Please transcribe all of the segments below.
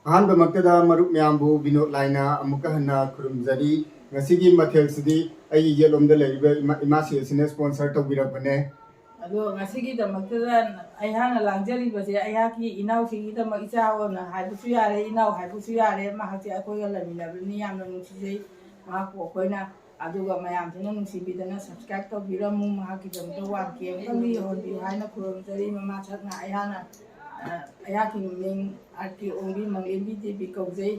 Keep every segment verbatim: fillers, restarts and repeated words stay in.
ꯑꯍꯥꯟꯕꯃꯛꯇꯗ ꯃꯔꯨꯞ ꯃꯌꯥꯝꯕꯨ ꯕꯤꯅꯣꯗ ꯂꯥꯏꯅ ꯑꯃꯨꯛꯀ ꯍꯟꯅ ꯈꯨꯔꯨꯝꯖꯔꯤ꯫ ꯉꯁꯤꯒꯤ ꯃꯊꯦꯜꯁꯤꯗꯤ ꯑꯩꯒꯤ ꯌꯦꯠꯂꯣꯝꯗ ꯂꯩꯔꯤꯕ ꯏꯃꯥ, ꯏꯃꯥꯁꯤ ꯑꯁꯤꯅ sponsor ꯇꯧꯕꯤꯔꯛꯄꯅꯦ꯫ ꯑꯗꯣ ꯉꯁꯤꯒꯤꯗꯃꯛꯇꯗ ꯑꯩꯍꯥꯛꯅ ꯂꯥꯡꯖꯔꯤꯕꯁꯦ ꯑꯩꯍꯥꯛꯀꯤ ꯏꯅꯥꯎꯁꯤꯡꯒꯤꯗꯃꯛ, ꯏꯆꯥ ꯑꯣꯏꯅ ꯍꯥꯏꯕꯁꯨ ꯌꯥꯔꯦ, ꯏꯅꯥꯎ ꯍꯥꯏꯕꯁꯨ ꯌꯥꯔꯦ, ꯃꯍꯥꯛꯁꯦ ꯑꯩꯈꯣꯏꯒ ꯂꯩꯃꯤꯟꯅꯕꯅꯤ, ꯌꯥꯝꯅ ꯅꯨꯡꯁꯤꯖꯩ ꯃꯍꯥꯛꯄꯨ ꯑꯩꯈꯣꯏꯅ꯫ ꯑꯗꯨꯒ ꯃꯌꯥꯝꯁꯤꯅ ꯅꯨꯡꯁꯤꯕꯤꯗꯅ subscribe ꯇꯧꯕꯤꯔꯝꯃꯨ, ꯃꯍꯥꯛꯀꯤꯗꯃꯛꯇ one K ꯑꯃꯇꯪꯗꯤ ꯌꯧꯍꯟꯕꯤꯌꯨ ꯍꯥꯏꯅ ꯈꯨꯔꯨꯝꯖꯔꯤ꯫ ꯃꯃꯥ ꯁꯛꯅ ꯑꯩꯍꯥꯛꯅ, ꯑ, ꯑꯩꯍꯥꯛꯀꯤ ꯃꯤꯡ ꯑꯥꯔ ꯀꯦ ꯑꯣꯡꯕꯤ, ꯃꯪꯂꯦꯝꯕꯤ ꯗꯦꯕꯤ ꯀꯧꯖꯩ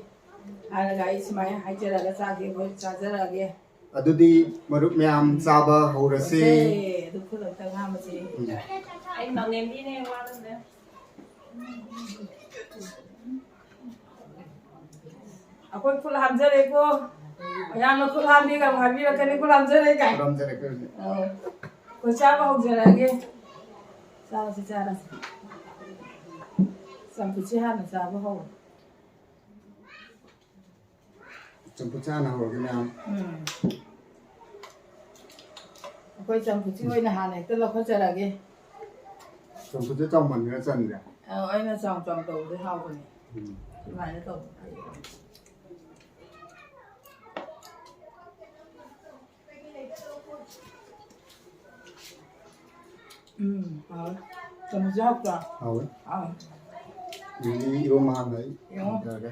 ꯍꯥꯏꯔꯒ ꯑꯩ ꯁꯨꯃꯥꯏꯅ ꯍꯥꯏꯖꯔꯒ ꯆꯥꯒꯦ, ꯍꯣꯏ, ꯆꯥꯖꯔꯛꯑꯒꯦ꯫ ꯑꯗꯨꯗꯤ ꯃꯔꯨꯞ ꯃꯌꯥꯝ ꯆꯥꯕ ꯍꯧꯔꯁꯤ꯫ ꯁꯦ, ꯑꯗꯨ ꯈꯨꯠ ꯑꯝꯇ ꯉꯥꯝꯃꯁꯤ꯫ ꯎꯝ꯫ ꯑꯩ ꯃꯪꯂꯦꯝꯕꯤꯅꯦ, ꯋꯥꯒꯅꯨ꯫ ꯑꯩꯈꯣꯏ ꯈꯨꯠ ꯍꯥꯝꯖꯔꯦꯀꯣ꯫ ꯃꯌꯥꯝꯅ ꯈꯨꯠ ꯍꯥꯝꯕꯤꯒ ꯑꯃꯨꯛ ꯍꯥꯏꯕꯤꯔꯛꯀꯅꯤ, "ꯈꯨꯠ ꯍꯥꯝꯖꯔꯦ" ꯀꯥꯏ꯫ ꯈꯨꯠ ꯍꯥꯝꯖꯔꯦ, ꯈꯨꯠ ꯍꯥꯝꯖꯔꯦ꯫ ꯑꯧ꯫ ꯑꯩꯈꯣꯏ ꯆꯥꯕ ꯍꯧꯖꯔꯛꯑꯒꯦ꯫ ꯆꯥꯔꯁꯤ, ꯆꯥꯔꯁꯤ꯫ ꯆꯝꯐꯨꯠꯁꯤ ꯍꯥꯟꯅ ꯆꯥꯕ ꯍꯧꯔꯣ꯫ ꯆꯝꯐꯨꯠꯁꯦ ꯍꯥꯟꯅ ꯍꯧꯔꯒꯦ ꯃꯌꯥꯝ꯫ ꯎꯝ꯫ ꯑꯩꯈꯣꯏ ꯆꯝꯐꯨꯠꯁꯤ ꯑꯣꯏꯅ ꯍꯥꯟꯅ ꯍꯦꯛꯇ ꯂꯧꯈꯠꯆꯔꯒꯦ꯫ ꯆꯝꯐꯨꯠꯁꯦ ꯆꯥꯎꯃꯟꯒꯦꯔꯥ ꯆꯟꯒꯦꯔꯥ? ꯑ, ꯑꯩꯅ ꯆꯥꯎ ꯆꯥꯎ ꯇꯧꯕꯗꯤ ꯍꯥꯎꯕꯅꯦ꯫ ꯎꯝ꯫ ꯁꯨꯃꯥꯏꯅ ꯇꯧꯕ ꯐꯩ꯫ ꯎꯝ, ꯍꯥꯎꯋꯦ꯫ ꯆꯝꯐꯨꯠꯁꯦ ꯍꯥꯎꯇ꯭ꯔꯣ? ꯍꯥꯎꯋꯦ꯫ ꯍꯥꯎꯋꯦ꯫ ꯑꯗꯨꯗꯤ ꯏꯔꯣꯝꯕ ꯍꯥꯟꯅ ꯑꯩ ꯌꯦꯡꯉꯣ꯫ ꯊꯝꯖꯔꯒꯦ꯫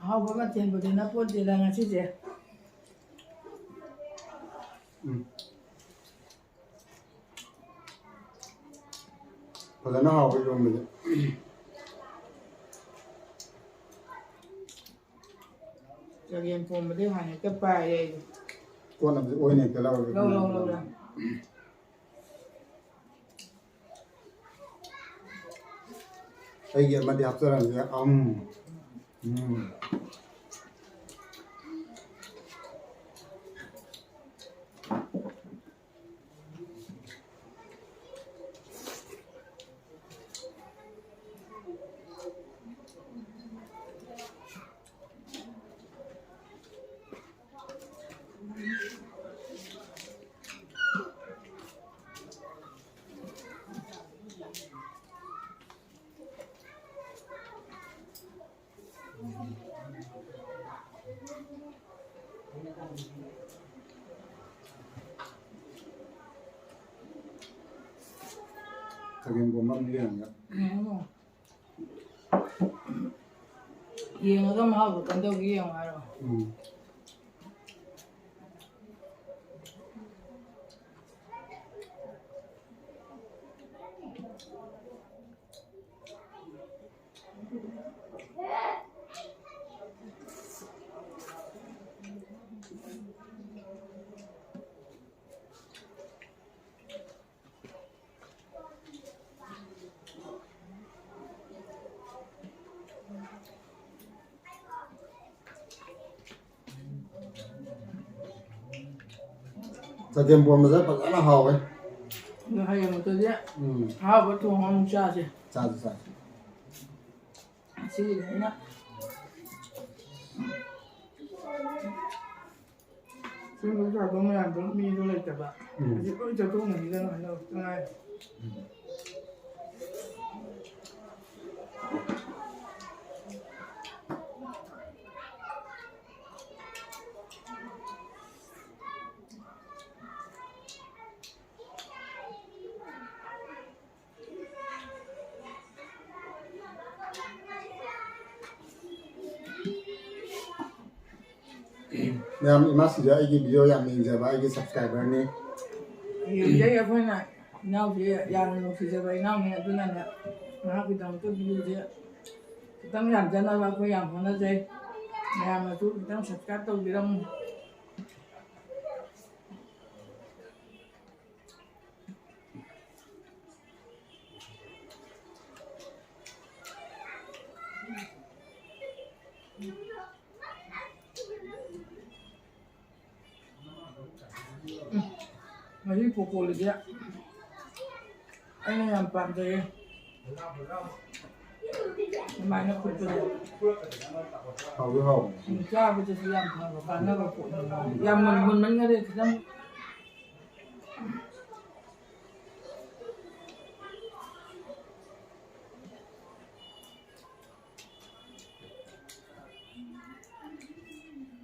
ꯑꯍꯥꯎꯕ ꯃꯊꯦꯜꯕꯨꯗꯤ ꯅꯄꯣꯠꯇꯦꯗ ꯉꯁꯤꯁꯦ꯫ ꯎꯝ꯫ ꯐꯖꯅ ꯍꯥꯎꯕ ꯏꯔꯣꯝꯕꯁꯦ꯫ ꯆꯒꯦꯝ ꯄꯣꯝꯕꯗꯤ ꯍꯥꯟꯅ ꯍꯦꯛꯇ ꯄꯥꯏꯔꯦ ꯑꯩꯗꯤ꯫ ꯀꯣꯠꯅꯕꯁꯦ ꯑꯣꯏꯅ ꯍꯦꯛꯇ ꯂꯧꯔꯒꯦ꯫ ꯂꯧ, ꯂꯧ, ꯂꯧ, ꯂꯧ꯫ ꯑꯩꯒꯤ ꯑꯃꯗꯤ ꯍꯥꯞꯆꯔꯝꯁꯦ꯫ ꯑꯝ꯫ ꯎꯝ꯫ ꯆꯒꯦꯝ ꯄꯣꯝꯕ ꯑꯃ ꯌꯦꯡꯉꯒ꯫ ꯎꯝ꯫ ꯌꯦꯡꯉꯒ ꯃꯍꯥꯎꯗꯣ ꯀꯝꯗꯧꯒꯦ ꯌꯦꯡꯉꯣ ꯍꯥꯏꯔꯣ? ꯎꯝ꯫ ꯆꯒꯦꯝ ꯄꯣꯝꯕꯁꯦ ꯐꯖꯅ ꯍꯥꯎꯋꯦ꯫ ꯑꯗꯣ ꯍꯌꯦꯡꯃꯛꯇꯗꯤ ꯎꯝ꯫ ꯑꯍꯥꯎꯕ ꯊꯣꯡꯉ ꯑꯃꯨꯛ ꯆꯥꯁꯦ꯫ ꯆꯥꯁꯦ, ꯆꯥꯁꯦ꯫ ꯉꯁꯤꯒꯤꯗꯤ ꯑꯩꯅ ꯁꯦꯝꯕ ꯁꯥꯕ ꯃꯌꯥꯝꯗꯣ ꯃꯤꯗꯣ ꯂꯩꯇꯕ꯫ ꯎꯝ꯫ ꯍꯧꯖꯤꯛ ꯂꯣꯏ ꯆꯠꯊꯣꯛꯅꯈꯤꯗꯅ ꯍꯟꯗꯛ ꯉꯥꯏꯔꯦ꯫ ꯎꯝ꯫ ꯃꯌꯥꯝ, ꯏꯃꯥꯁꯤꯁꯨ ꯑꯩꯒꯤ video ꯌꯥꯝ ꯌꯦꯡꯖꯕ ꯑꯩꯒꯤ subscriberꯅꯤ꯫ ꯌꯦꯡꯖꯩ ꯑꯩꯈꯣꯏꯅ꯫ ꯏꯅꯥꯎꯁꯦ ꯌꯥꯝꯅ ꯅꯨꯡꯁꯤꯖꯕ ꯏꯅꯥꯎꯅꯤ, ꯑꯗꯨꯅꯅꯦ ꯃꯍꯥꯛꯀꯤꯗꯃꯛꯇ videoꯁꯦ ꯈꯤꯇꯪ ꯌꯥꯝꯖꯅꯕ ꯑꯩꯈꯣꯏ ꯌꯥꯝ ꯍꯣꯠꯅꯖꯩ꯫ ꯃꯌꯥꯝꯅꯁꯨ ꯈꯤꯇꯪ subscribe ꯇꯧꯕꯤꯔꯝꯃꯨ꯫ ꯎꯝ, ꯃꯍꯤ ꯐꯣꯀꯣꯂꯤꯁꯦ ꯑꯩꯅ ꯌꯥꯝ ꯄꯥꯝꯖꯩꯌꯦ꯫ ꯑꯗꯨꯃꯥꯏꯅ ꯐꯨꯠꯄꯁꯦ꯫ ꯍꯥꯎꯗꯤ ꯍꯥꯎꯕꯅꯦ꯫ ꯎꯝ, ꯆꯥꯕꯗꯁꯨ ꯌꯥꯝ ꯐꯕ, ꯀꯥꯟꯅꯕ ꯄꯣꯠꯅꯦꯕ꯫ ꯌꯥꯝ ꯃꯨꯟ-, ꯃꯨꯟꯃꯟꯈꯔꯦ ꯈꯤꯇꯪ꯫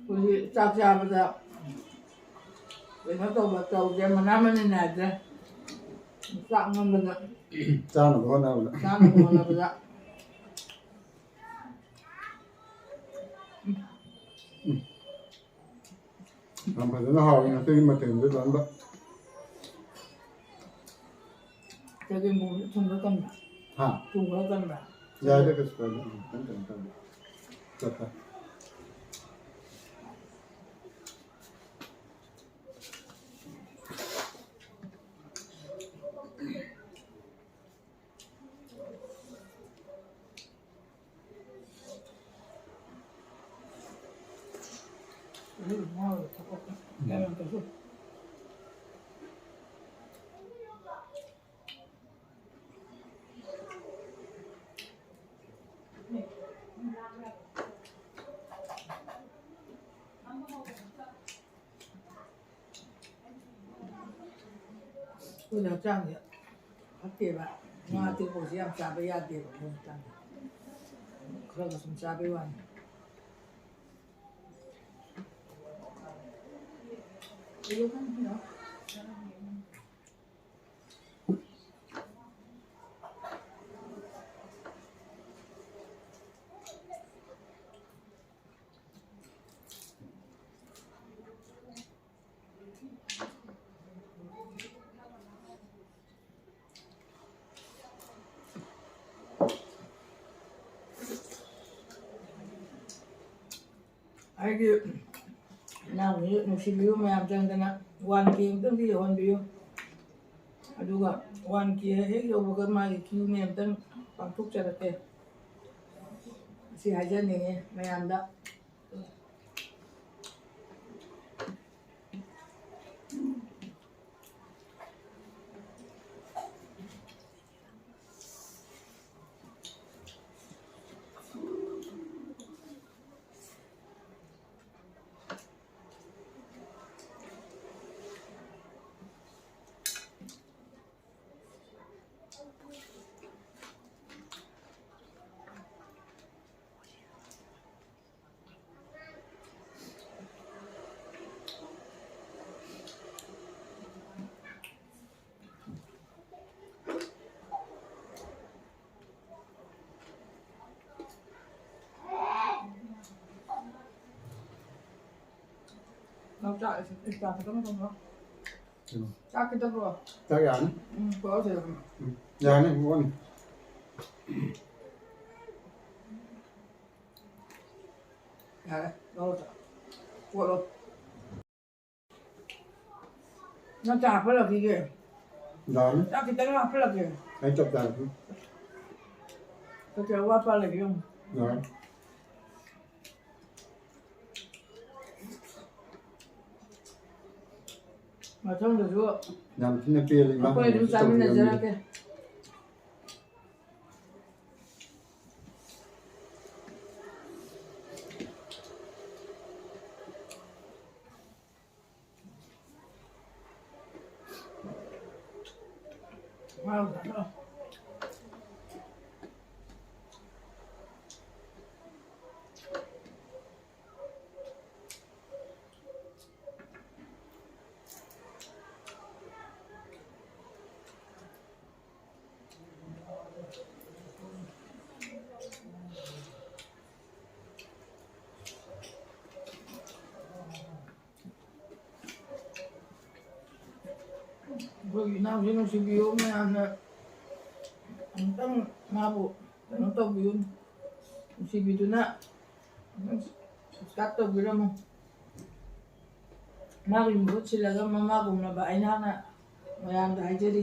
ꯑꯩꯈꯣꯏꯒꯤ ꯆꯥꯛ ꯆꯥꯕꯗ ꯀꯩꯅꯣ ꯇꯧꯕ ꯇꯧꯗꯦ, ꯃꯅꯥ ꯃꯅꯤꯟ ꯅꯥꯏꯗ꯭ꯔꯦ꯫ ꯆꯥꯛ ꯅꯝꯕꯗ ꯆꯥꯅꯕ ꯍꯣꯠꯅꯕꯗ꯫ ꯆꯥꯅꯕ ꯍꯣꯠꯅꯕꯗ꯫ ꯎꯝ꯫ ꯌꯥꯝ ꯐꯖꯅ ꯍꯥꯎꯋꯤ ꯉꯁꯤꯒꯤ ꯃꯊꯦꯜꯁꯦ ꯂꯣꯏꯅꯃꯛ꯫ ꯆꯒꯦꯝ ꯄꯣꯝꯕꯗꯤ ꯊꯨꯝ ꯈꯔ ꯀꯟꯕ꯭ꯔꯥ? ꯍꯥ? ꯊꯨꯝ ꯈꯔ ꯀꯟꯕ꯭ꯔꯥ? ꯌꯥꯏꯗ, ꯀꯩꯁꯨ ꯀꯥꯏꯗꯦ꯫ ꯎꯝ, ꯈꯤꯇꯪ ꯀꯩꯅꯣ ꯇꯧꯔꯗꯤ꯫ ꯆꯠꯄ꯫ ꯑꯩꯈꯣꯏꯅ ꯍꯛꯆꯥꯡꯁꯦ ꯐꯠꯇꯦꯕ꯫ ꯉꯥ ꯑꯇꯦꯛꯄꯁꯦ ꯌꯥꯝ ꯆꯥꯕ ꯌꯥꯗꯦꯕ ꯑꯩꯈꯣꯏ ꯍꯛꯆꯥꯡꯗ꯫ ꯈꯔ ꯈꯔ ꯁꯨꯝ ꯆꯥꯕꯩ ꯋꯥꯅꯤ꯫ ꯑꯩꯒꯤ ꯏꯅꯥꯎꯅꯤ ꯅꯨꯡꯁꯤꯕꯤꯌꯨ ꯃꯌꯥꯝ ꯆꯪꯗꯅ ꯋꯥꯟ ꯀꯦ ꯑꯃꯨꯛꯇꯪꯗꯤ ꯌꯧꯍꯟꯕꯤꯌꯨ꯫ ꯑꯗꯨꯒ ꯋꯥꯟ ꯀꯦ ꯍꯦꯛ ꯌꯧꯕꯒ ꯃꯥꯒꯤ ꯀ꯭ꯌꯨꯅꯦ ꯑꯃꯨꯛꯇꯪ ꯄꯥꯡꯊꯣꯛꯆꯔꯛꯀꯦ꯫ ꯑꯁꯤ ꯍꯥꯏꯖꯅꯤꯡꯉꯤ ꯃꯌꯥꯝꯗ꯫ ꯅꯪ ꯆꯥꯛ ꯏꯁꯤꯡ ꯑꯦꯛꯁꯇ꯭ꯔꯥ ꯈꯤꯇꯪ ꯊꯝꯃꯣ꯫ ꯎꯝ꯫ ꯆꯥꯛ ꯈꯤꯇꯪ ꯄꯨꯔꯛꯑꯣ꯫ ꯆꯥꯛ ꯌꯥꯅꯤ꯫ ꯎꯝ, ꯄꯨꯔꯛꯑꯣ ꯁꯤꯗ꯫ ꯎꯝ, ꯌꯥꯅꯤ, ꯄꯨꯔꯛꯑꯣꯅꯤ꯫ ꯌꯥꯔꯦ, ꯂꯧꯔꯣ ꯆꯥꯛ꯫ ꯀꯣꯠꯂꯣ꯫ ꯅꯪ ꯆꯥꯛ ꯍꯥꯞꯍꯜꯂꯛꯈꯤꯒꯦ꯫ ꯌꯥꯅꯤ꯫ ꯆꯥꯛ ꯈꯤꯇꯪ ꯍꯥꯞꯍꯜꯂꯛꯀꯦ꯫ ꯑꯩ ꯆꯞ ꯆꯥꯔꯦ꯫ ꯀꯩꯀꯩ ꯑꯋꯥꯠꯄ ꯂꯩꯒꯦ ꯌꯦꯡꯉꯨ꯫ ꯌꯥꯔꯦ꯫ ꯃꯊꯪꯗꯁꯨ ꯌꯥꯝ ꯊꯤꯅ ꯄꯦꯜꯂꯦ, ꯏꯃꯥ ꯑꯩꯈꯣꯏ ꯑꯗꯨꯝ ꯍꯣꯏꯅꯁꯨ ꯇꯧꯕꯤꯔꯝꯃꯤꯗꯣ꯫ ꯆꯥꯃꯤꯟꯅꯖꯔꯒꯦ꯫ ꯑꯩꯈꯣꯏꯒꯤ ꯏꯅꯥꯎꯁꯦ ꯅꯨꯡꯁꯤꯕꯤꯌꯨ ꯃꯌꯥꯝꯅ꯫ ꯑꯃꯨꯛꯇꯪ ꯃꯥꯕꯨ ꯀꯩꯅꯣ ꯇꯧꯕꯤꯌꯨ꯫ ꯅꯨꯡꯁꯤꯕꯤꯗꯨꯅ ꯑꯃꯨꯛꯇꯪ subscribe ꯇꯧꯕꯤꯔꯝꯃꯨ꯫ ꯃꯥꯒꯤ ꯃꯍꯨꯠ ꯁꯤꯜꯂꯒ ꯃꯃꯥ ꯒꯨꯝꯂꯕ ꯑꯩꯅꯥꯛꯅ ꯃꯌꯥꯝꯗ ꯍꯥꯏꯖꯔꯤ꯫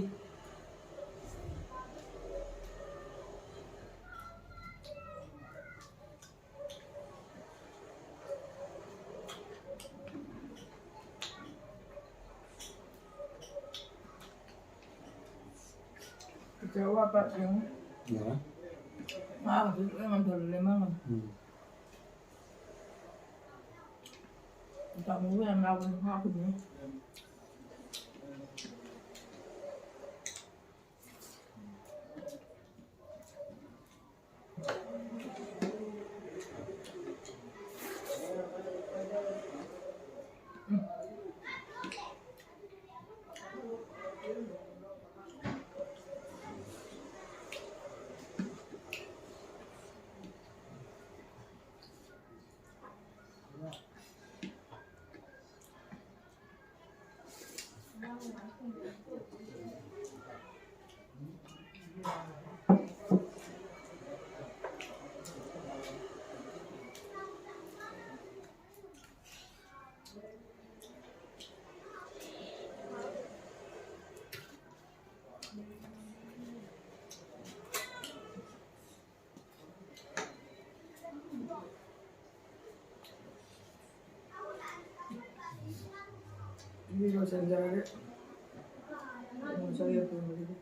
ꯇꯤꯆꯔ ꯑꯋꯥꯠꯄ ꯌꯦꯡꯉꯨ꯫ ꯌꯥꯔꯦ꯫ ꯃꯥꯒꯁꯨ ꯂꯣꯏ ꯉꯝꯊꯔ ꯂꯦꯝꯍꯟꯒꯅꯨ꯫ ꯎꯝ꯫ ꯇꯥꯃꯣꯕꯨ ꯌꯥꯝ ꯌꯥꯎꯕꯅꯤ, ꯉꯥꯛꯄꯤꯅꯤ꯫ ꯁꯤ ꯂꯣꯏꯁꯤꯟꯖꯔꯒꯦ꯫ ꯎꯝ, ꯆꯒꯦꯝ ꯄꯣꯝꯕꯁꯤꯗꯤ꯫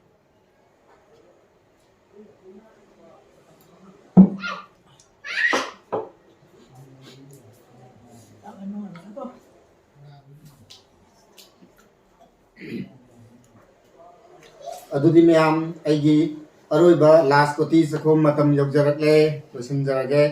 ꯑꯗꯨꯗꯤ ꯃꯌꯥꯝ, ꯑꯩꯒꯤ ꯑꯔꯣꯏꯕ ꯂꯥꯁ ꯀꯣꯇꯤ ꯆꯥꯛꯈꯨꯝ ꯃꯇꯝ ꯌꯧꯖꯔꯛꯂꯦ, ꯂꯣꯏꯁꯤꯟꯖꯔꯒꯦ꯫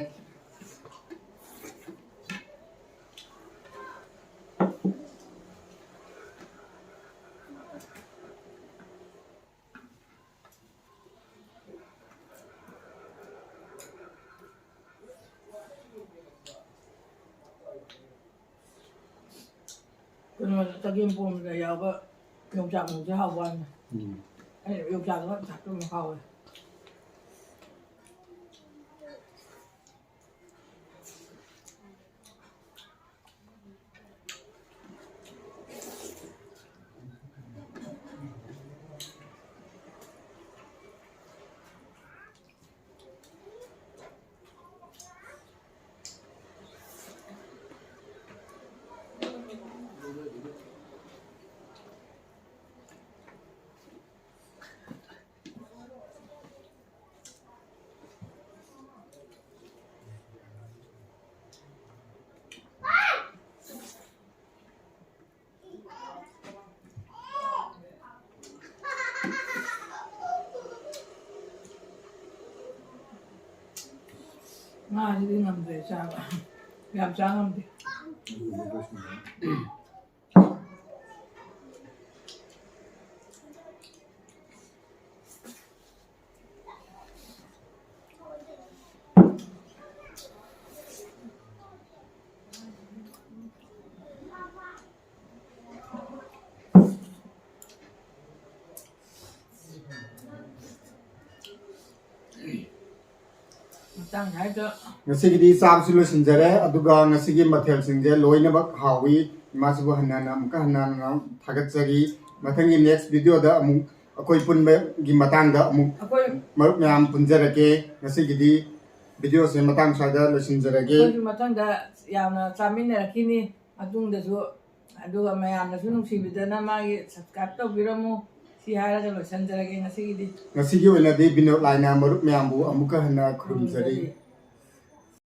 ꯀꯩꯅꯣ, ꯆꯒꯦꯝ ꯄꯣꯝꯕꯗ ꯌꯥꯎꯕ ꯌꯣꯡꯆꯥꯛ ꯃꯔꯨꯁꯦ ꯍꯥꯎꯕ ꯋꯥꯅꯤ꯫ ꯎꯝ꯫ ꯑꯩ ꯌꯣꯡꯆꯥꯛ ꯈꯛ ꯊꯥꯛꯄ ꯑꯃ ꯍꯥꯎꯋꯦ꯫ ꯉꯥꯁꯤꯗꯤ ꯉꯝꯗ꯭ꯔꯦ ꯆꯥꯕ꯫ ꯌꯥꯝ ꯆꯥ ꯉꯝꯗꯦ꯫ ꯃꯇꯥꯡ ꯍꯥꯏꯗ꯫ ꯉꯁꯤꯒꯤꯗꯤ ꯆꯥꯕꯁꯨ ꯂꯣꯏꯁꯤꯟꯖꯔꯦ, ꯑꯗꯨꯒ ꯉꯁꯤꯒꯤ ꯃꯊꯦꯜꯁꯤꯡꯁꯦ ꯂꯣꯏꯅꯃꯛ ꯍꯥꯎꯏ꯫ ꯏꯃꯥꯁꯤꯕꯨ ꯍꯟꯅ ꯍꯟꯅ ꯑꯃꯨꯛꯀ ꯍꯟꯅ ꯍꯟꯅ ꯊꯥꯒꯠꯆꯔꯤ꯫ ꯃꯊꯪꯒꯤ next video ꯗ ꯑꯃꯨꯛ ꯑꯩꯈꯣꯏ ꯄꯨꯟꯕꯒꯤ ꯃꯇꯥꯡꯗ ꯑꯃꯨꯛ ꯑꯩꯈꯣꯏ ꯃꯔꯨꯞ ꯃꯌꯥꯝ ꯄꯨꯟꯖꯔꯛꯀꯦ꯫ ꯉꯁꯤꯒꯤꯗꯤ video ꯁꯦ ꯃꯇꯥꯡ ꯁ꯭ꯋꯥꯏꯗ ꯂꯣꯏꯁꯤꯟꯖꯔꯒꯦ꯫ ꯑꯩꯈꯣꯏꯁꯨ ꯃꯊꯪꯗ ꯌꯥꯝꯅ ꯆꯥꯃꯤꯟꯅꯔꯛꯈꯤꯅꯤ꯫ ꯃꯇꯨꯡꯗꯁꯨ ꯑꯗꯨꯒ ꯃꯌꯥꯝꯅꯁꯨ ꯅꯨꯡꯁꯤꯕꯤꯗꯅ ꯃꯥꯒꯤ subscribe ꯇꯧꯕꯤꯔꯝꯃꯨ꯫ ꯁꯤ ꯍꯥꯏꯔꯒ ꯂꯣꯏꯁꯤꯟꯖꯔꯒꯦ ꯉꯁꯤꯒꯤꯗꯤ꯫ ꯉꯁꯤꯒꯤ ꯑꯣꯏꯅꯗꯤ ꯕꯤꯅꯣꯗ ꯂꯥꯏꯅ ꯃꯔꯨꯞ ꯃꯌꯥꯝꯕꯨ ꯑꯃꯨꯛꯀ ꯍꯟꯅ ꯈꯨꯔꯨꯝꯖꯔꯤ꯫